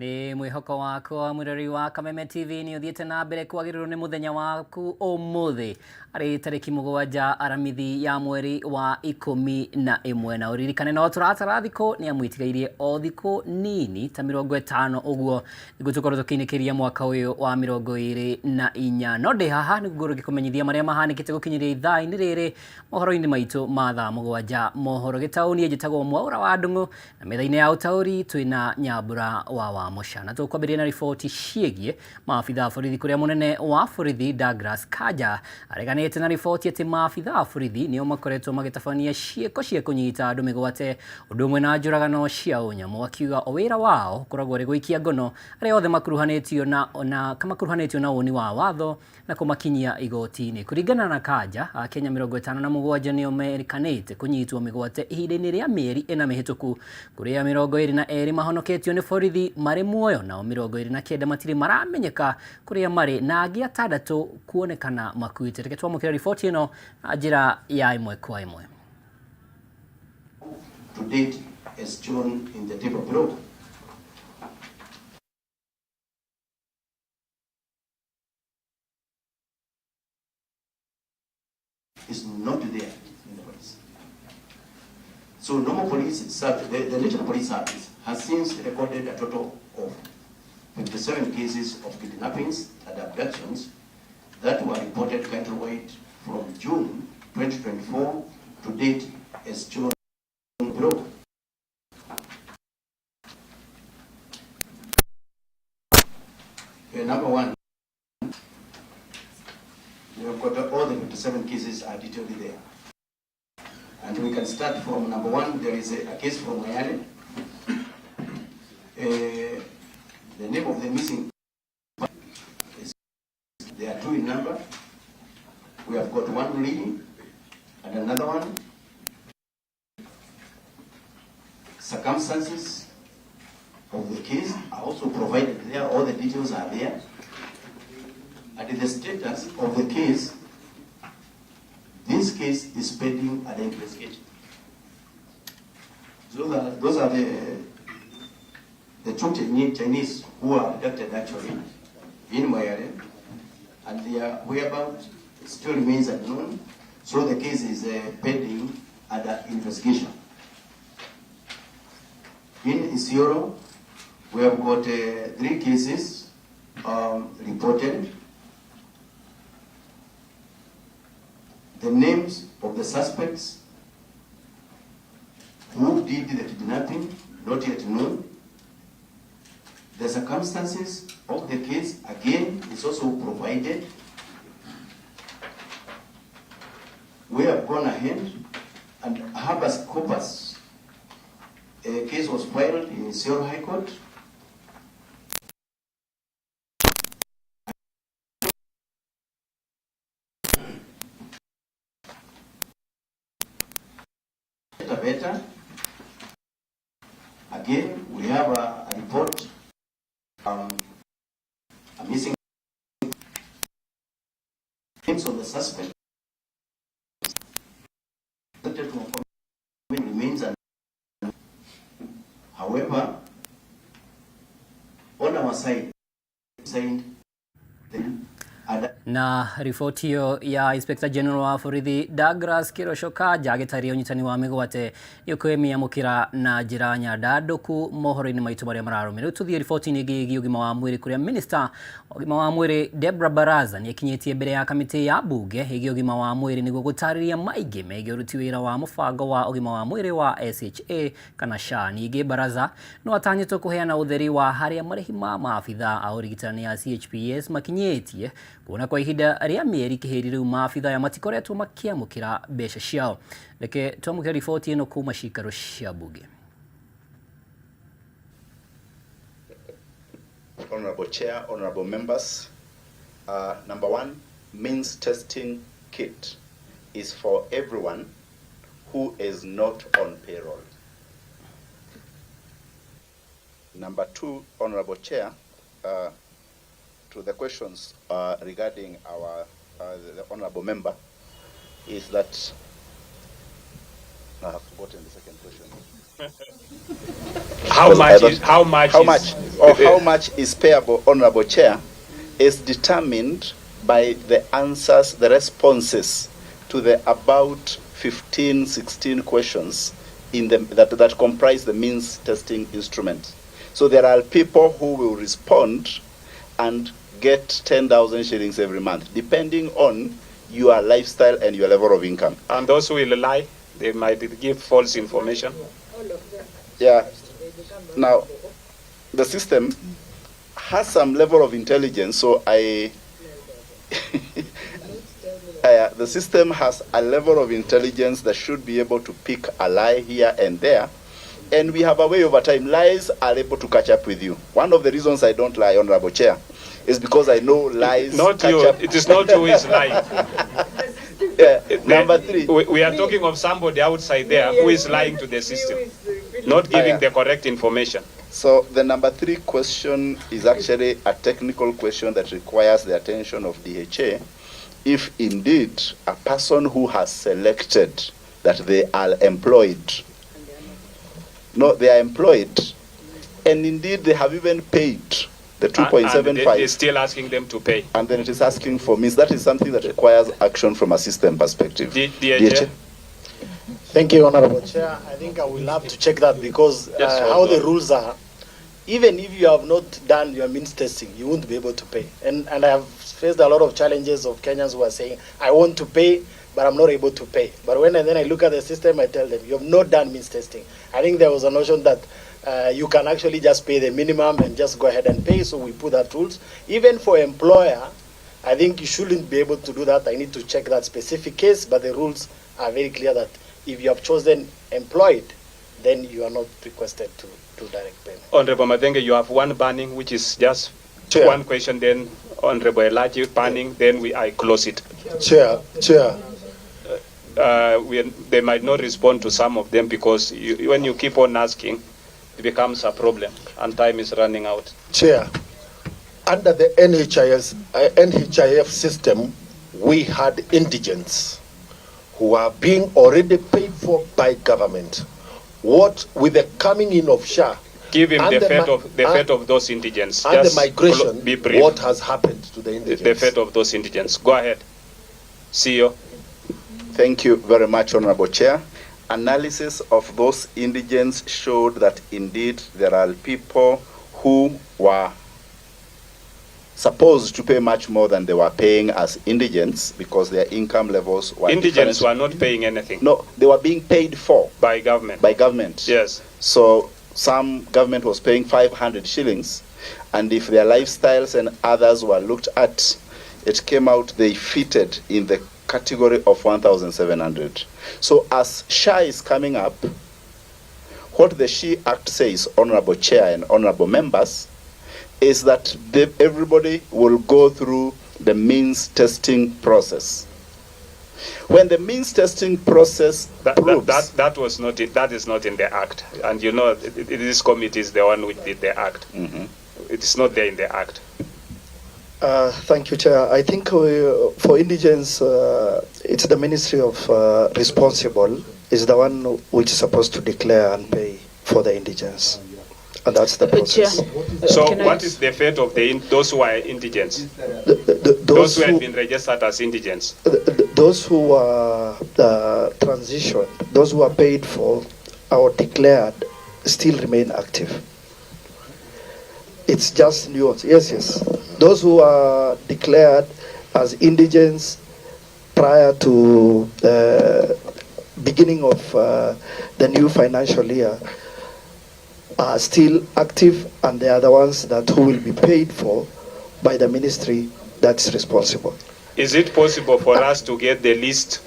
Nĩ mwĩhoko wakwa mwĩroreri wa Kameme TV nĩ ũthiĩte na mbere kwagĩrĩrwo nĩ mũthenya waku ũmũthĩ arĩ tarĩki 7 Aramithi ya mweri wa 11, na ũririkane no tũratara thikũ nĩ amu itigairie o thikũ nini ta 50 ũguo nĩguo tũkorwo tũkĩinĩkĩria mwaka ũyũ wa 24. No ndĩ haha nĩguo ngĩkũmenyithia marĩa mahanĩkĩte gũkinyĩria ithaa-inĩ rĩrĩ mohoro-inĩ maitũ ma thaa 7 mohoro gĩtaũni. Njĩtagwo Mwaũra wa Ndung'u na metha-inĩ ya ũtaũri twĩna Nyambura wa Wamũca, na tũkwambĩrĩria na riboti ciĩgiĩ maabitha a borithi kũrĩa mũnene wa borithi Douglas Kanja areganĩte na riboti atĩ maabitha a borithi nĩo makoretwo magĩtabania ciĩko cia kũnyita andũ mĩgwate ũndũ ũmwe na njũragano cia ũnyamũ, akiuga o wĩra wao ũkoragwo ũrĩ gũikia ngono arĩa othe makuruhanĩtio na woni wa watho na kũmakinyia igoti-inĩ. Kũringana na Kanja, Akenya 57 nĩo merĩkanĩte kũnyitwo mĩgwate ihinda-inĩ rĩa mĩeri 4 mĩhĩtũku, kũrĩa 22 mahonoketio nĩ borithi marĩ muoyo, nao 29 matirĩ maramenyeka kũrĩa marĩ na angĩ 6 kuonekana makuĩte. Reke twamũkĩre riboti ĩno na njĩra ya ĩmwe kwa ĩmwe. To date as shown in the table below. Is not there in the police. So normal police service, the National Police Service has since recorded a total of 57 cases of kidnappings and abductions that were reported countrywide from June 2024 to date as shown below. Number one, we have got all the 57 cases are detailed there. And we can start from number one. There is a case from Moyale. The name of the missing is, there are two in number. We have got one lady and another one. Circumstances of the case are also provided there. All the details are there. And the status of the case, this case is pending an investigation. So those are the two Chinese who were abducted actually in Moyale, and their whereabouts still remains unknown. So the case is pending under investigation. In Isiolo, we have got 3 cases reported. The names of the suspects who did the kidnapping, not yet known. The circumstances of the case, again, is also provided. We have gone ahead and habeas corpus. A case was filed in Isiolo High Court. Better. Again, we have a report, a missing names of the suspect remains unknown. However, on our side, signed the Na riboti ĩyo ya Inspector General wa borithi Douglas Kĩroco Kanja agĩtarĩria ũnyitani wa mĩgwate nĩ ũkwĩmĩamũkĩra na njĩra nyandandũku mohoro-inĩ maitũ marĩa mararũmĩrĩra. Rĩu tũthiĩ riboti-inĩ ĩngĩ ĩgiĩ ũgima wa mwĩrĩ kũrĩa Minister wa ũgima wa mwĩrĩ Deborah Baraza nĩ akinyĩtie mbere ya kamĩtĩ ya mbunge ĩgiĩ ũgima wa mwĩrĩ nĩguo gũtarĩria maingĩ megiĩ ũruti wĩra wa mũbango wa ũgima wa mwĩrĩ wa SHA kana SHA. Ningĩ Baraza no atanyĩtwo kũheana ũtheri wa harĩa marĩhi ma maabitha a ũrigitani a CHPS makinyĩtie, kuona kwa ihinda rĩa mĩeri kĩhĩri rĩu maabitha aya matikoretwo makĩamũkĩra mbeca ciao. Reke twamũkĩre riboti ĩno kuma cikaro cia mbunge. Honorable Chair, honorable members, number one, means testing kit is for everyone who is not on payroll. Number two, Honorable Chair, to the questions regarding the honorable member, is that I have forgotten the second question. How Because I much thought- is how much How is much? Or how much is payable, Honorable Chair, is determined by the answers, the responses to the about 15, 16 questions in the, that comprise the means testing instrument. So there are people who will respond and get 10,000 shillings every month, depending on your lifestyle and your level of income. And those who will lie, they might give false information. Yeah. Now, the system has some level of intelligence, so I... the system has a level of intelligence that should be able to pick a lie here and there. And we have a way over time. Lies are able to catch up with you. One of the reasons I don't lie, Honorable Chair, is because I know lies Not catch you. up. It is not you who is lying. Yeah. Number three. We are talking of somebody outside there who is lying to the system, not giving the correct information. So the number three question is actually a technical question that requires the attention of DHA. If indeed a person who has selected that they are employed, no, they are employed, and indeed they have even paid the 2.75. And they're still asking them to pay. And then it is asking for means. That is something that requires action from a system perspective. DHA? Thank you, Honorable Chair. I think I will have to check that because how the rules are, even if you have not done your means testing, you won't be able to pay. And I have faced a lot of challenges of Kenyans who are saying, I want to pay, but I'm not able to pay. But when and then I look at the system, I tell them, you have not done means testing. I think there was a notion that you can actually just pay the minimum and just go ahead and pay, so we put that rules. Even for employer, I think you shouldn't be able to do that. I need to check that specific case, but the rules are very clear that if you have chosen employed, then you are not requested to do direct payment. Honorable Mathenge, you have one banning, which is just Chair. One question, then Honorable Elijah banning, then I close it. Chair, Chair. They might not respond to some of them because when you keep on asking, it becomes a problem and time is running out. Chair, under the NHIF system, we had indigents who are being already paid for by government. What with the coming in of SHA? Give him the fate of those indigents. And just the migration, be brief. What has happened to the indigents? The fate of those indigents. Go ahead. CEO. Thank you very much, Honorable Chair. Analysis of those indigents showed that indeed there are people who were supposed to pay much more than they were paying as indigents because their income levels were Indigents different. were not paying anything. No, they were being paid for. By government. By government. Yes. So some government was paying 500 shillings, and if their lifestyles and others were looked at, it came out they fitted in the category of 1,700. So as SHA is coming up, what the SHE Act says, Honorable Chair and Honorable Members, is that everybody will go through the means testing process. When the means testing process proves... That was not, that is not in the Act. And you know, this committee is the one which did the Act. Mm-hmm. It is not there in the Act. Thank you, Chair. I think for indigents, it's the Ministry of Responsible is the one which is supposed to declare and pay for the indigents. And that's the process. Chair, So what is the fate of those who are indigents? Those who have been registered as indigents? Those who are transitioned, those who are paid for or declared, still remain active. It's just nuance. Yes, yes. Those who are declared as indigents prior to the beginning of the new financial year are still active, and they are the ones that who will be paid for by the ministry that's responsible. Is it possible for us to get the list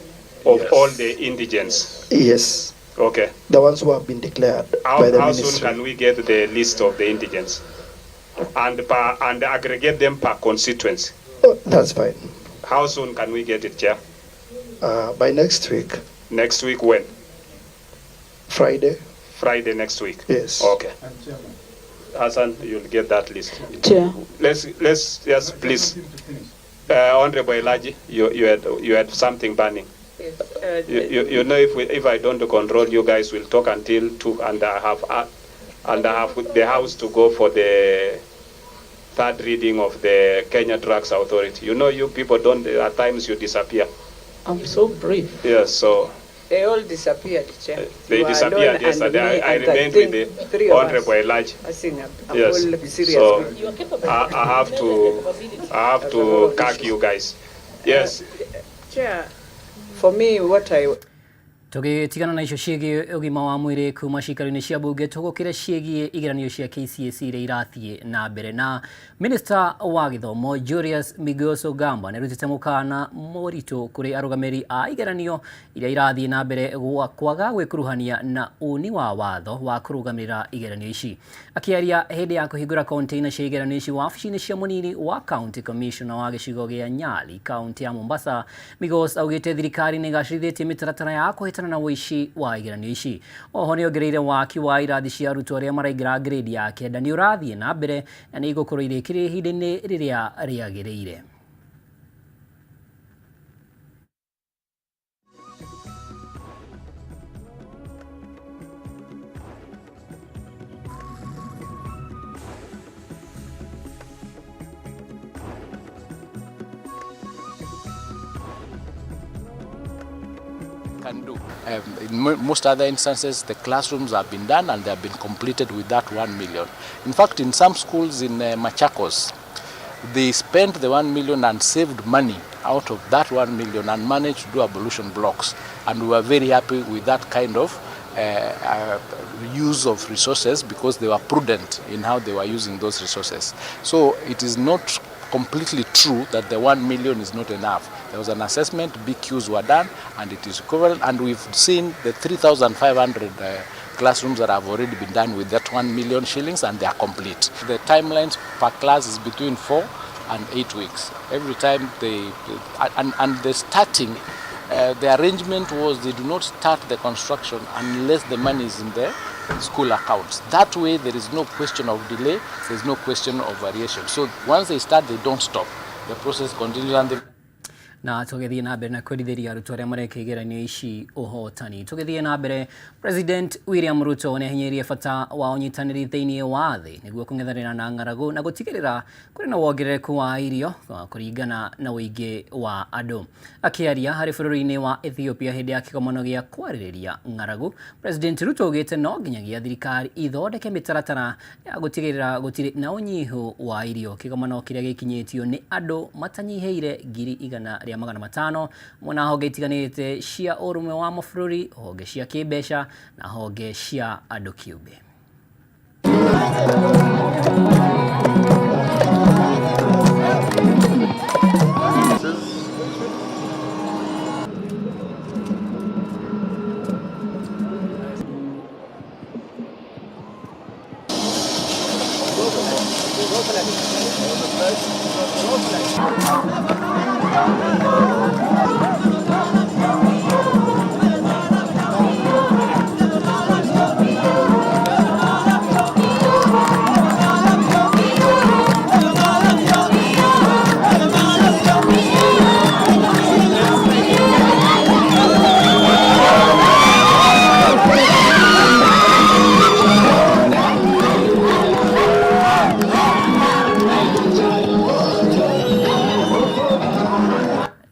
of all the indigents? Yes. Okay. The ones who have been declared by the How ministry. soon can we get the list of the indigents and aggregate them per constituency? Oh, that's fine. How soon can we get it, Chair? By next week. Next week when? Friday. Friday next week? Yes. Okay. Hassan, you'll get that list. Chair. Let's just please. Honorable Elijah, you had something burning. Yes, You know, if I don't control, you guys will talk until 2, and I have And I have the House to go for the third reading of the Kenya Drugs Authority. You know, you people don't, at times you disappear. I'm so brief. Yes, so They all disappeared, Chair. they You are disappeared alone and yesterday. me I and remained with think the three of us Honorable Elijah. Passing a Yes. whole serious So bill. I have to cack you guys. Yes. Chair, for me, what I Tũgĩtigana na icio ciĩgiĩ ũgima wa mwĩrĩ kuma ciikaro-inĩ cia bunge, tũgũkĩre ciĩgiĩ igeranio cia KCSE iria irathiĩ na mbere. Na Minista wa gĩthomo Julius Migos Ogamba nĩarutĩte mũkana mũritũ kũrĩ arũgamĩrĩri a igeranio iria irathiĩ na mbere gwa kwaga gwĩkuruhania na uni wa watho wa kũrũgamĩrĩra igeranio ici. Akĩaria hĩndĩ ya kũhingũra container cia igeranio ici wabici-inĩ cia mũnini wa county commissioner wa gĩcigo gĩa Nyali, kaunti ya Mombasa, Migos augĩte thirikari nĩ ĩgacĩrithĩtie mĩtaratara ya kũhĩtana na ũici wa igeranio ici. Oho nĩongereire waki wa irathi cia arutwo arĩa maraingĩra grade ya 9 nĩ ũrathiĩ na mbere na nĩ igũkorwo irĩkĩrĩire ihinda-inĩ rĩrĩa rĩagĩrĩire. Can do. In most other instances, the classrooms have been done and they have been completed with that 1 million. In fact, in some schools in Machakos, they spent the 1 million and saved money out of that 1 million and managed to do ablution blocks. And we were very happy with that kind of use of resources because they were prudent in how they were using those resources. So it is not completely true that the 1 million is not enough. There was an assessment, BQs were done, and it is equivalent. And we've seen the 3,500 classrooms that have already been done with that 1 million shillings, and they are complete. The timelines per class is between 4 and 8 weeks. Every time they, and the starting, the arrangement was they do not start the construction unless the money is in the school accounts. That way there is no question of delay, there is no question of variation. So once they start, they don't stop. The process continues and they Na tũgĩthiĩ na mbere na kwendithĩria arutwo arĩa mareka igeranio ici ũhotani. Tũgĩthiĩ na mbere, President William Ruto nĩ ahinyĩrĩirie bata wa ũnyitanĩri thĩinĩ wa thĩ nĩguo kũng'ethanĩra na ng'aragu na gũtigĩrĩra kũrĩ na wongerereku wa irio kũringana na ũingĩ wa andũ. Akĩaria harĩ bũrũri-inĩ wa Ethiopia hĩndĩ ya kĩgomano gĩa kwarĩrĩria ng'aragu, President Ruto augĩte no nginyagia thirikari ithondeke mĩtaratara ya gũtigĩrĩra gũtirĩ na ũnyihu wa irio. Kĩgomano kĩrĩa gĩkinyĩtio nĩ andũ matanyihĩire 150,000 hamwe na honge itiganĩte cia ũrũmwe wa mabũrũri, honge cia kĩmbeca na honge cia andũ kĩũmbe.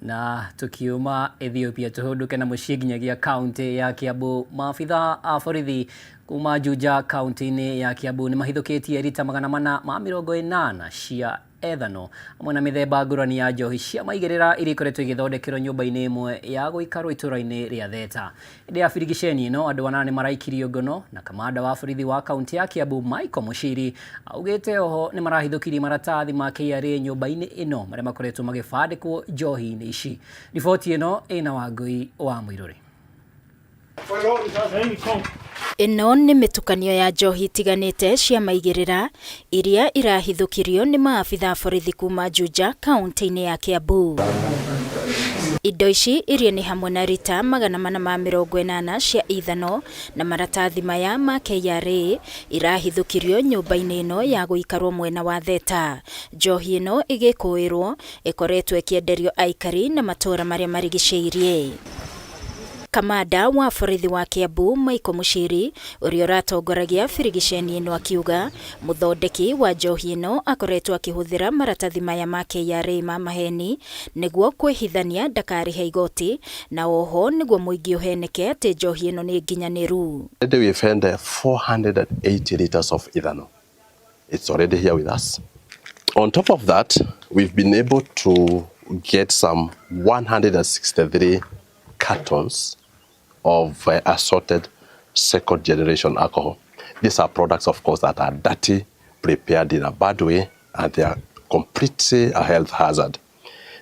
Na tukiuma Ethiopia tuhunduke na muciĩ nginyagia kaunti ya Kiambu. Maabitha a borithi kuma Juja kaunti-inĩ ya Kiambu nĩ mahithũkĩtie rita 480 cia ethano hamwe na mĩthemba ngũrani ya njohi cia maigĩrĩra iria ikoretwo igĩthondekerwo nyũmba-inĩ ĩmwe ya gũikarwo itũra-inĩ rĩa Theta. Hĩndĩ ya birigiceni ĩno andũ 8 nĩ maraikirio ngono, na kamanda wa borithi wa kaunti ya Kiambu Michael Muchiri augĩte oho nĩ marahithũkirie maratathi ma KRA nyũmba-inĩ ĩno marĩa makoretwo magĩbandĩkwo njohi-inĩ ici. Riboti ĩno ĩna Wangũi wa Mũirũrĩ. Ĩno nĩ mĩtukanio ya njohi itiganĩte cia maigĩrĩra iria irahithũkirio nĩ maabitha a borithi kuma Juja kaunti-inĩ ya Kiambu. Indo ici iria nĩ hamwe na rita 480 cia ithano na maratathi maya ma KRA irahithũkirio nyũmba-inĩ ĩno ya gũikarwo mwena wa Theta. Njohi ĩno ĩgĩkũĩrwo ĩkoretwo ĩkĩenderio aikari na matũra marĩa marigicĩirie. Kamanda wa borithi wa Kiambu Michael Muchiri ũrĩa ũratongoragia birigiceni ĩno akiuga mũthondeki wa njohi ĩno akoretwo akĩhũthĩra maratathi maya ma KRA ma maheni nĩguo kwĩhithania ndakarĩhe igoti na oho nĩguo mũingĩ ũheneke atĩ njohi ĩno nĩ nginyanĩru. Already we've had 480 liters of ethanol. It's already here with us. On top of that, we've been able to get some 163 cartons of assorted second generation alcohol. These are products, of course, that are dirty, prepared in a bad way, and they are completely a health hazard.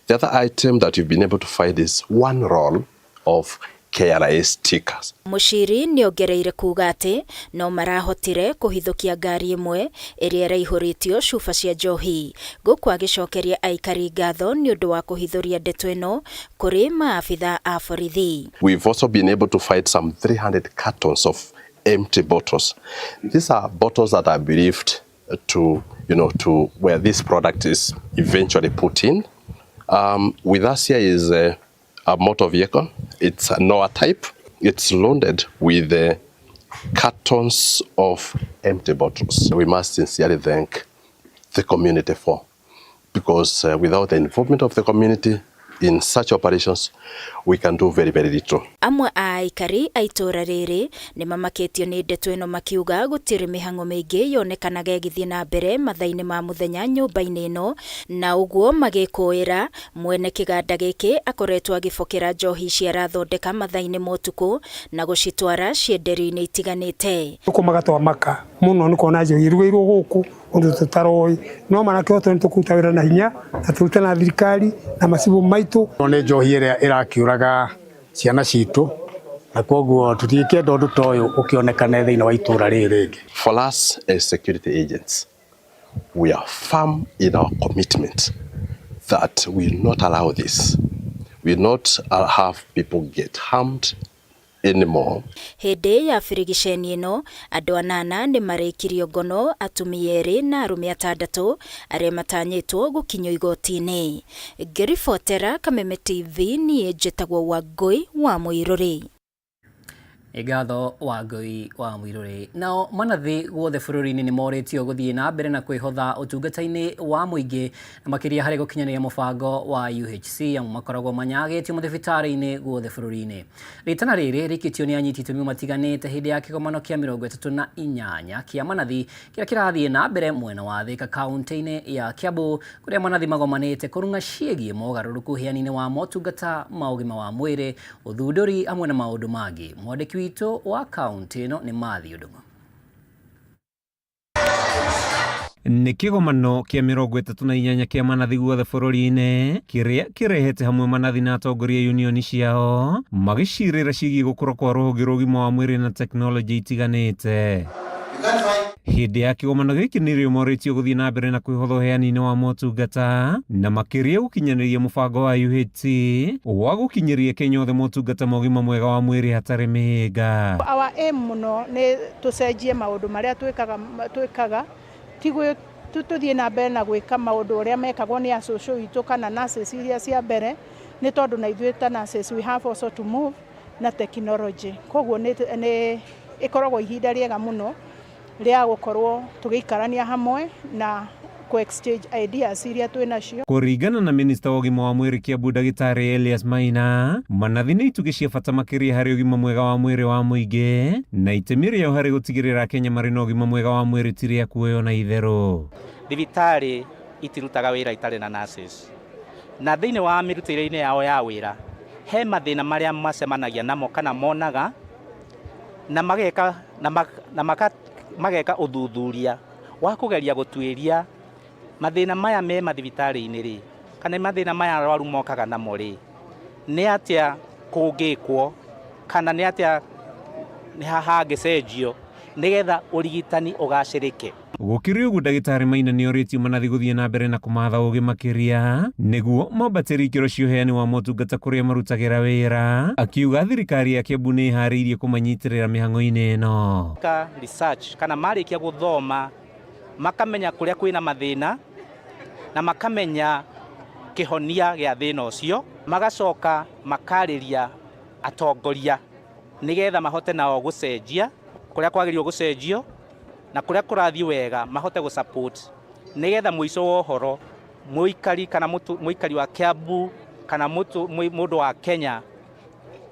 The other item that we've been able to find is one roll of KRA stickers. Muchiri nĩongereire kuga atĩ no marahotire kũhithũkia ngari ĩmwe ĩrĩa ĩraihũrĩtio cuba cia njohi gũkũ agĩcokeria aikari ngatho nĩ ũndũ wa kũhithũria ndeto ĩno kũrĩ maabitha a borithi. We've also been able to find some 300 cartons of empty bottles. These are bottles that are believed to, you know, to where this product is eventually put in. With us here is a motor vehicle. It's a Noah type. It's loaded with cartons of empty bottles. We must sincerely thank the community for, because without the involvement of the community in such operations, we can do very, very little. Amwe a aikari a itũũra rĩrĩ nĩ mamakĩtio nĩ ndeto ĩno makiuga gũtirĩ mĩhang'o mĩingĩ yonekanaga ĩgĩthiĩ na mbere mathaa-inĩ ma mũthenya nyũmba-inĩ ĩno na ũguo magĩkũĩra mwene kĩganda gĩkĩ akoretwo agĩbokera njohi ici arathondeka mathaa-inĩ ma ũtukũ na gũcitwara cienderio-inĩ itiganĩte. Gũkũ magatwamaka mũno nĩ kuona njohi ĩrugĩirwo gũkũ ũndũ tũtaroĩ no manake othe nĩ tũkũruta wĩra na hinya na tũrute na thirikari na macibũ maitũ. Nĩ njohi ĩrĩa ĩrakĩũraga ciana citũ na koguo tũtingĩenda ũndũ ta ũyũ ũkĩonekane thĩinĩ wa itũra rĩrĩ rĩngĩ. For us as security agents, we are firm in our commitment that we will not allow this. We will not have people get harmed anymore. Hĩndĩ ya birigiceni ĩno andũ anana nĩ marĩkirio ngono, atumia erĩ na arũme atandatũ arĩa matanyĩtwo gũkinyio igoti-inĩ. Ngĩribotera Kameme TV niĩ njĩtagwo Wangũi wa Mũirũrĩ. Ngatho Wangũi wa Mũirũrĩ. Nao manathi guothe bũrũri-inĩ nĩ morĩtio gũthiĩ na mbere na kwĩhotha ũtungata-inĩ wa mũingĩ na makĩria harĩ gũkinyanĩria mũbango wa UHC amu makoragwo manyagĩtio mathibitarĩ-inĩ guothe bũrũri-inĩ. Rĩtana rĩrĩ rĩikĩtio nĩ anyiti itemi matiganĩte hĩndĩ ya kĩgomano kĩa 38 kĩa manathi kĩrĩa kĩrathiĩ na mbere mwena wa Thika kaunti-inĩ ya Kiambu kũrĩa manathi magomanĩte kũrung'a ciĩgiĩ mogarũrũku ũheani-inĩ wa motungata ma ũgima wa mwĩrĩ, ũthundũri hamwe na maũndũ mangĩ. Mwandĩki witũ wa kaunti ĩno nĩ Matthew Ndung'u. Nĩ kĩgomano kĩa 38 kĩa manathi guothe bũrũri-inĩ kĩrĩa kĩrehete hamwe manathi na atongoria unioni ciao magĩcirĩra ciĩgiĩ gũkũra kwa rũhonge rwa ũgima wa mwĩrĩ na tekinoronjĩ itiganĩte. Hĩndĩ ya kĩgomano gĩkĩ nĩrĩo morĩtio gũthiĩ na mbere na kwĩhotha ũheani-inĩ wa motungata na makĩria gũkinyanĩria mũbango wa UHC wa gũkinyĩria Kenya othe motungata ma ũgima mwega wa mwĩrĩ hatarĩ mĩhĩnga. Our aim mũno nĩ tũcenjie maũndũ marĩa twĩkaga ti tũthiĩ na mbere na gwĩka maũndũ ũrĩa mekagwo nĩ acũcũ witũ kana nurses iria cia mbere, nĩ tondũ na ithuĩ ta nurses we have also to move na technology. Koguo nĩ ĩkoragwo ihinda rĩega mũno rĩa gũkorwo tũgĩikarania hamwe na ku exchange ideas iria twĩ nacio. Kũringana na minista wa ũgima wa mwĩrĩ Kiambu ndagĩtarĩ Elias Maina, manathi nĩ itugĩ cia bata makĩria harĩ ũgima mwega wa mwĩrĩ wa mũingĩ na itemi rĩao harĩ gũtigĩrĩra Kenya marĩ na ũgima mwega wa mwĩrĩ ti rĩa kuoywo na itherũ. Thibitarĩ itirutaga wĩra itarĩ na nurses, na thĩinĩ wa mĩrutĩre-inĩ yao ya wĩra he mathĩna marĩa macemanagia namo kana monaga na mageka na mageka ũthuthuria wa kũgeria gũtuĩria mathĩna maya me mathibitarĩ-inĩ rĩ, kana mathĩna maya arwaru mokaga namo rĩ, nĩ atĩa kũngĩkwo kana nĩ atĩa nĩ hangĩcenjio nĩgetha ũrigitani ũgacĩrĩke. Gũkĩrĩ ũguo ndagĩtarĩ Maina nĩorĩtio manathi gũthiĩ na mbere na kũmatha ũgĩ makĩria nĩguo mambatĩrie ikĩro cia ũheani wa motungata kũrĩa marutagĩra wĩra, akiuga thirikari ya Kiambu nĩ ĩharĩirie kũmanyitĩrĩra mĩhang'o-inĩ ĩno. Ka research kana marĩkia gũthoma makamenya kũrĩa kwĩna mathĩna na makamenya kĩhonia gĩa thĩna ũcio, magacoka makarĩria atongoria. Nĩgetha mahote nao gũcenjia kũrĩa kwagĩrĩirwo gũcenjio na kũrĩa kũrathiĩ wega mahote gũ support nĩgetha mũico wa ũhoro mũikari kana mũikari wa Kiambu kana mũndũ wa Kenya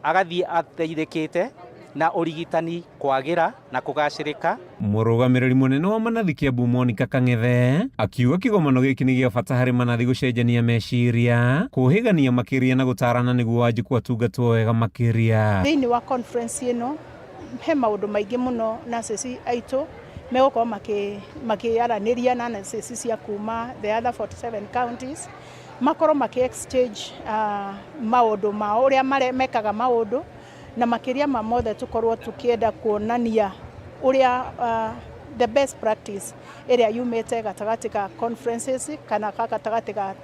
agathiĩ ateithĩkĩte na ũrigitani kwagĩra na kũgacĩrĩka. Mũrũgamĩrĩri mũnene wa manathi Kiambu Monica Kang'ethe akiuga kĩgomano gĩkĩ nĩ gĩa bata harĩ manathi gũcenjania meciria, kũhĩgania makĩria na gũtarana nĩguo Wanjikũ atungatwo wega makĩria. Thĩinĩ wa conference ĩno he maũndũ maingĩ mũno nurses aitũ megũkorwo makĩaranĩria na nurses cia kuma the other 47 counties, makorwo makĩ exchange maũndũ mao ũrĩa mekaga maũndũ, na makĩria ma mothe tũkorwo tũkĩenda kuonania ũrĩa the best practice ĩrĩa yumĩte gatagatĩ ka conferences kana gatagatĩ ka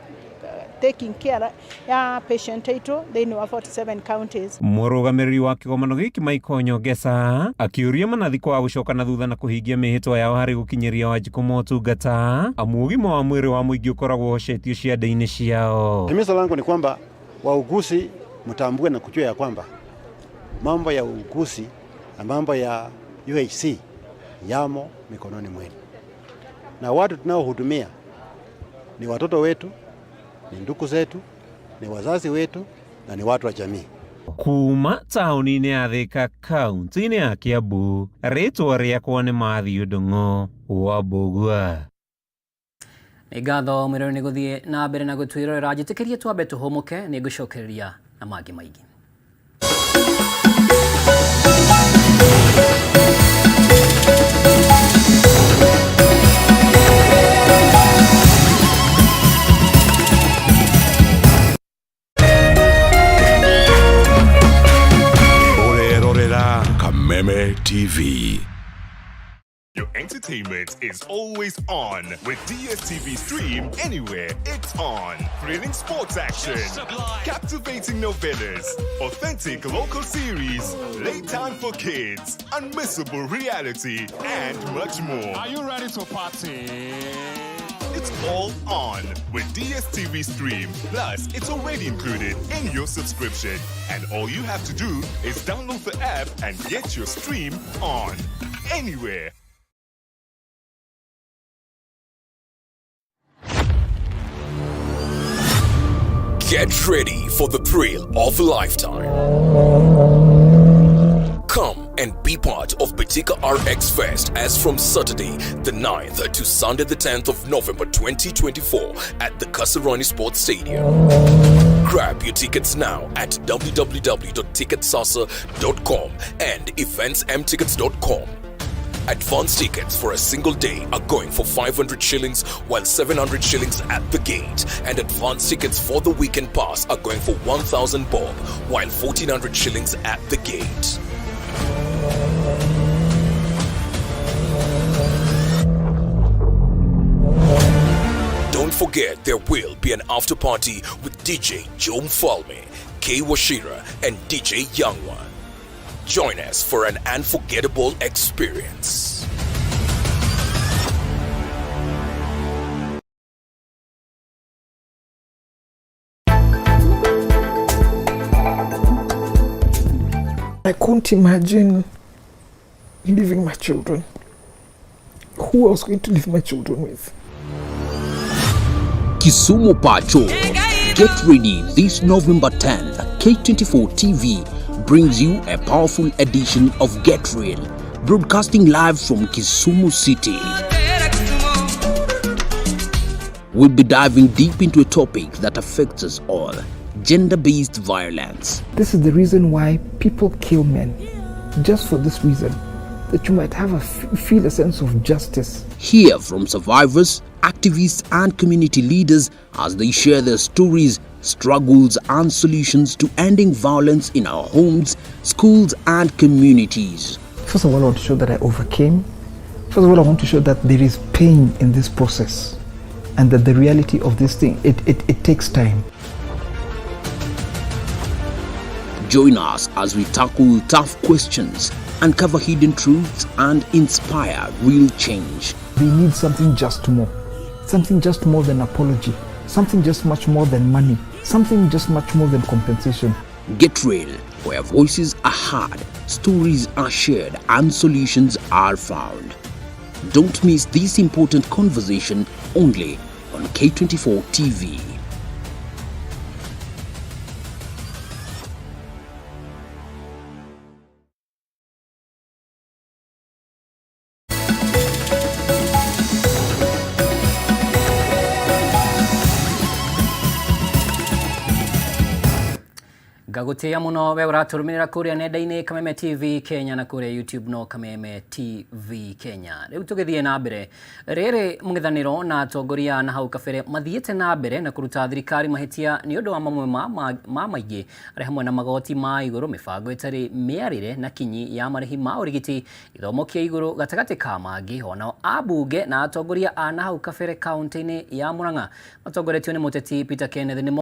taking care ya patient aitũ thĩinĩ wa 47 counties. Mũrũgamĩrĩri wa kĩgomano gĩkĩ Michael Nyongesa akĩũria manathi kwaga gũcoka na thutha na kũhingia mĩhĩtwa yao harĩ gũkinyĩria Wanjikũ motungata, amu ũgima wa mwĩrĩ wa mũingĩ ũkoragwo ũhocetio ciande-inĩ ciao. Himizo langu ni kwamba wauguzi mtambue na kujua ya kwamba mambo ya uuguzi na mambo ya UHC yamo mikononi mwenu, na watu tunaohudumia ni watoto wetu, ni ndugu zetu, ni wazazi wetu na ni watu wa jamii. Kuma taũni-inĩ ya Thika kaunti-inĩ ya Kiambu, rĩtwa rĩakwa nĩ Matthew Ndung'u wa Mbũgua. Nĩ ngatho mwĩrore nĩ gũthiĩ na mbere na gũtwĩrorera, njĩtĩkĩrie twambe tũhũmũke, nĩ ngũcokereria na mangĩ maingĩ. Kameme TV. Your entertainment is always on with DSTV Stream Anywhere. It's on. Thrilling sports action, captivating novellas, authentic local series, late time for kids, unmissable reality, and much more. Are you ready to party? It's all on with DSTV Stream. Plus, it's already included in your subscription. And all you have to do is download the app and get your stream on. Anywhere. Get ready for the thrill of a lifetime. Come and be part of Betika RX Fest as from Saturday the 9th to Sunday the 10th of November 2024 at the Kasarani Sports Stadium. Grab your tickets now at www.ticketsasa.com and eventsmtickets.com. Advance tickets for a single day are going for 500 shillings, while 700 shillings at the gate. And advance tickets for the weekend pass are going for 1,000 bob, while 1,400 shillings at the gate. Don't forget there will be an after party with DJ Joe Mfalme, K Washira, and DJ Youngone. Join us for an unforgettable experience. I couldn't imagine leaving my children. Who I was going to leave my children with? Kisumu Pacho. Get ready this November 10th. K24 TV brings you a powerful edition of Get Real, broadcasting live from Kisumu City. We'll be diving deep into a topic that affects us all, gender-based violence. This is the reason why people kill men, just for this reason, that you might have a feel a sense of justice. Hear from survivors, activists and community leaders as they share their stories, struggles and solutions to ending violence in our homes, schools and communities. First of all, I want to show that I overcame. First of all, I want to show that there is pain in this process and that the reality of this thing, it takes time. Join us as we tackle tough questions, uncover hidden truths and inspire real change. They need something just more. Something just more than apology. Something just much more than money. Something just much more than compensation. Get Real, where voices are heard, stories are shared, and solutions are found. Don't miss this important conversation only on K24 TV. Ngagũtĩĩa mũno we ũratũrũmĩrĩra kũrĩa nenda-inĩ Kameme TV Kenya na kũrĩa YouTube no Kameme TV Kenya. Rĩu tũgĩthiĩ na mbere, rĩrĩ mũng'ethanĩro na atongoria na hau kabere mathiĩte na mbere na kũruta thirikari mahĩtia nĩ ũndũ wa mamwe ma maingĩ arĩ hamwe na magoti ma igũrũ, mĩbango ĩtarĩ mĩarĩre na kinyi ya marĩhi ma ũrigiti, gĩthomo kĩa igũrũ gatagatĩ ka mangĩ. Onao ambunge na atongoria a na hau kabere kaunti-inĩ ya Murang'a matongoretio nĩ mũteti Peter Kenneth nĩ